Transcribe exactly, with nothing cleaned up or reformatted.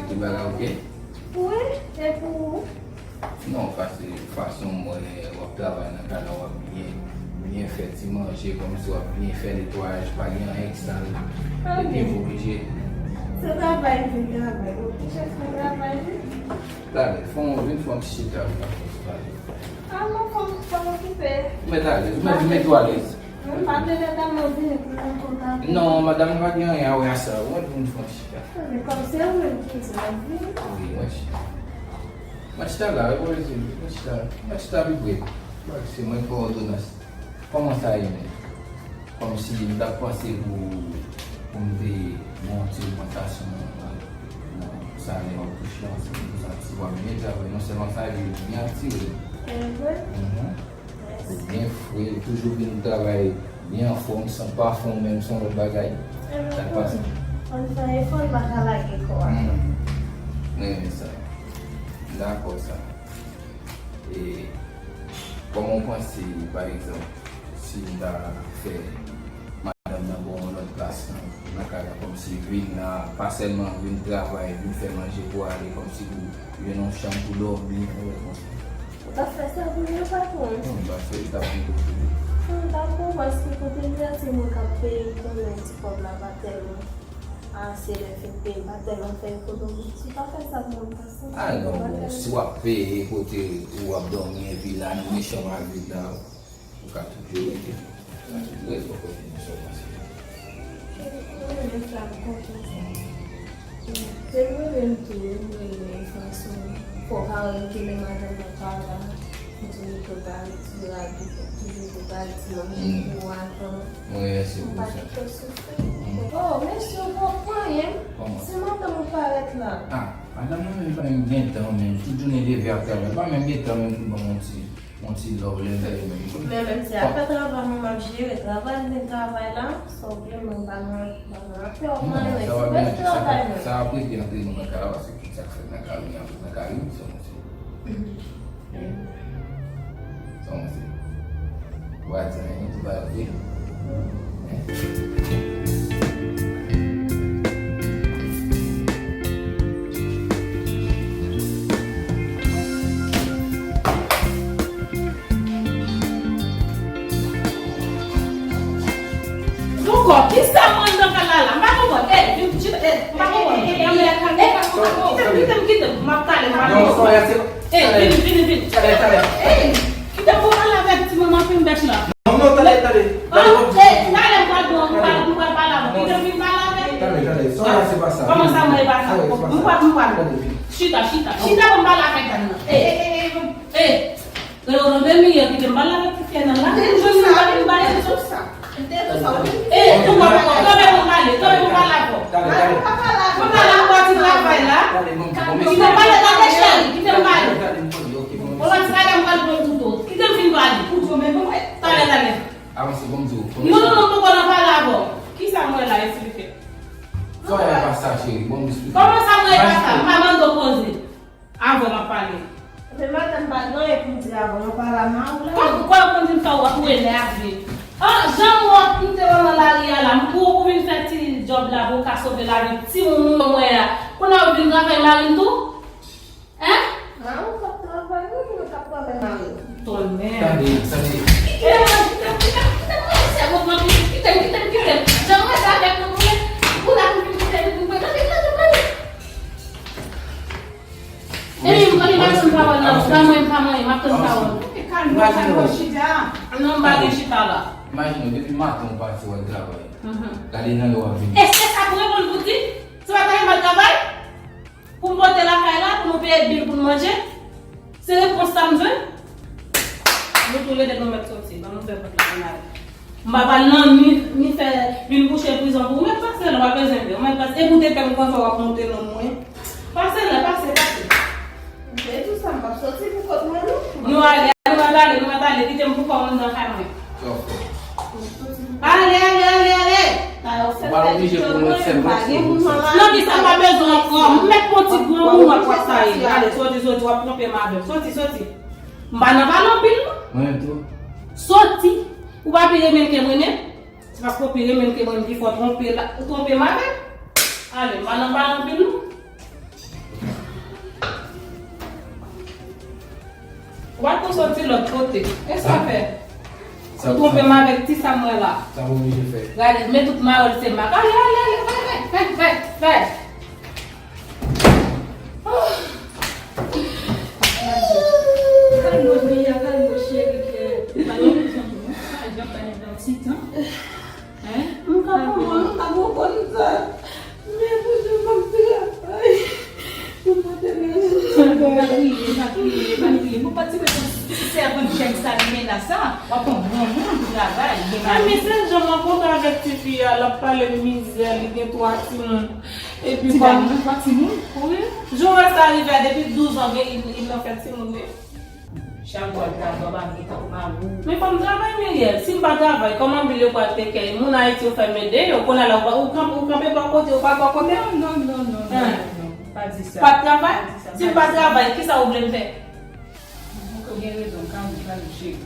tout bagay oke? Wi, e pou ou? Non, paske fason m wè w ap travay nan kay la, w ap byen, byen fè ti manje, kòmsi w ap byen fè netwayaj, pa gen anyen ki sal. Epi m oblije. Se travay, vin travay. Ou oblije fè travay, wi. Talè, fè yon, vin fè yon ti chita, wi. A non, fò, fò m okipe. Mèt alèz, mèt, mèt ou alèz. Mwen pa vle madanm mwen vini pou nou konn pale. Non, madanm mwen pa gen anyen a wè a sa. Ou mèt vin fè yon ti chita. Men kòm se ou menm ki di m vini. Wi, mwen chita. Mwen chita la, wi, mwen chita. Mwen chita pi pre. Paske mwen fè òdonans. Kòman sa ye menm? Kòmsi m t ap panse pou, pou m te gen yon ti ogmantasyon nan, nan, nan salè w ap touche an, se pou sa ti w ap byen travay. Non sèlman sa, epi ou byen atire. Evre? Mhm. Ou byen fre, ou toujou vin travay byen anfòm, san pafon menm, se yon lòt bagay. Sa k pase? Ann fè efò, n pa ka lage kò a. Hmm. Mwen renmen sa. M dakò sa. E kòman w panse, pa egzanp, si m ta fè madanm nan ba w yon lòt plas nan, nan kay la, kòmsi vin la, pa sèlman vin travay, vin fè manje pou ale, kòmsi pou jwenn yon chanm pou dòmi, yon bagay konsa? Ou t ap fè sa pou mwen, patwon? Non, m pa fè, m t ap negosye. Non, m t ap bon, paske kote m ye a, se mwen k ap peye, konnen ti kòb la pa tèlman ase, lè fin peye, m pa tèlman fè ekonomi. Si w pa fè sa pou mwen, m pa santi. A non, bon, si w ap peye kote ou ap dòmi an vila, nou mechan avèk la, ou ka toujou rete. Ou ka toujou rete, ou ka kontinye sa w panse. Mwen renmen sa, m kontan sa. Se mwen menm tou, mwen renmen fason fò ka rele madanm nan pa la. Mwen toujou pral ti rad, toujou pral ti manje pou atan. Mwen renmen pou sa. M pa kite w soufri. Oh, mesye, ou pa pran anyen. Kòman? Se madanm ou parèt la. Ah, madanm nan menm pa menm gen tan menm. Tout jounen leve ap travay. Pa menm gen tan menm pou ban yon ti, yon ti love lè lè menm. Men menm se afè travay mwen m ap jere. Travay m vin travay la. Sa w vle mwen pa nan, pa nan afè w. Non, mwen sa va byen, sa, sa ap rete antre nou nan kay la, paske tout sa k fèt nan kay la, li ap nan kay li, sa mwen se. Sa w panse? Ou pa di anyen, tout bagay oke? Ankò, kisa m anndan kay la la? M pa konprann. Ey, vin, chita, ey, m pa konprann. Ey, ey, ey, ey, kite m, kite m, kite m. M ap kale, m pa konprann. Non, Soraya, se pa. Ey, vini, vini, vini. Talè, talè. Ey, kite m pou pale avèk ti manman fin bèch la. Non, non, talè, talè. Talè, ey, talè, m pral pran, m pral, m pral pale avè w. Kite m vin pale avè w. Talè, talè. Soraya, se pa sa. Kòman sa, mwen, e pa sa? M pral, m pral. Chita, chita. Chita pou m pale avèk dam nan. Ey, ey, ey, ey, ey. Yo, nou de miye, kite m pale avèk ti fè nan la. Jodi sa, m pale, m pale. Eh, tonbe pou m pale, tonbe pou m pale avè w. Mwen pale avè w ti travay la. Kite m pale, tande cheri, kite m pale. Ou pa ti pale, m pral pran kouto. Kite m fin pale. Talè, talè. Non, non, non, m poko nan pale avè w. Kisa m wè la, esplike. Kòman sa m wè la sa? M pa mande w poze. Avè w m ap pale. Men madanm pa gen anyen pou m di avè w, mwen pale a mari w la. Kòm, kòm, kòm di m fè w ap ou enève. Ah, jan m wè w ap moute nan lari a la, m pou ou vin fè ti djòb la pou w ka sove lavi timoun mwen an. Kounye a ou vin travay mari m tou? Hein? Mari w p ap travay, wi, mwen k ap travay mari w. Tonnè. Tande, tande. Kite m, kite m, kite m, kite m, kite m, kite m, kite m, kite m. Jan m wè sa avèk nou, pou la pou vin kite m, pou mwen, tande, tande, tande. Epi, m konn pa tann pawòl nan, pa mwen, pa mwen, m ap tann pawòl. Imajine w. Non, m pa gen chita la. Imajine w, depi maten w pati w al travay. Gade nan lè w ap vini. Èske sa pou reponn pou di? Se pa travay m al travay? Pou m pote lakay la, pou nou peye bil, pou nou manje? Se repons sa m jwenn? Nou tou le de nou mèt soti, ban nou ouvè pòt la, ann ale. M pa pral nan ni, ni fè, vin kouche prizon pou ou. Mèt pase la, w pa bezwen pè. Mèt pase, e pou te pè m konsa w ap monte non mwen. Pase la, pase, pase. Mwen di sa, m p ap soti pou kont mwen, non. Nou ale, nou mèt ale, nou mèt ale, kite m pou kò m nan kay mwen. Ale, ale, ale, ale. Ou pa oblije pou mwen fè m pa gen moun nan la. Non, kisa m pa bezwen ankò? M mèt pran ti granmoun w ap sa ye. Ale, soti, soti, w ap twonpe m avè m. Soti, soti. M pa nan pale anpil, non. Mwen menm tou. Soti. Ou pa pi renmen l ke mwen menm? Se paske w pi renmen l ke mwen, m pi fò twonpe la, twonpe m avè l. Ale, m pa nan pale anpil, non. Ou pa t pou soti lòt kote. E sa fè? Ou twonpe m avèk ti sa m wè la. Sa m oblije fè. Gade, men tout maròl se mak. Ale, ale, ale, fè, fè, fè, fè. Kalme w, Mia, kalme w, cheri, kè. Kalme w, zanmi, non? Sa jan fè nan ti tan. Hein? M ka konprann, m ka konprann sa. Men pou jan m ap travay. Pou mwen te nan jounen. Pa kriye, pa kriye, pa kriye. Bon, pa ti mwen ti sèvant jèn sa li menas sa. W ap pran granmoun pou travay, gen mari. Men sèl jan m rankontre avèk tifi a, l ap pale m mizè, li gen twa timoun. Epi kòm twa timoun? Wi. Jan w wè sa rive a, depi douz an, gen, li, li nan fè timoun, wi. Chak jou w al travay, w pa gen tan pou mari w. Men fò m travay, Miriel. Si m pa travay, kòman bil yo pral take care? Moun Ayiti yo fè m ede yo. Kounye a la, ou pa, ou kanpe, ou kanpe bò kote, ou pa bò kote. Non, non, non, non, non, non, non. Pa di sa. Pa travay? Pa di sa, si m pa travay, kisa ou vle m fè? Ou gen rezon, kalme, kalme, cheri.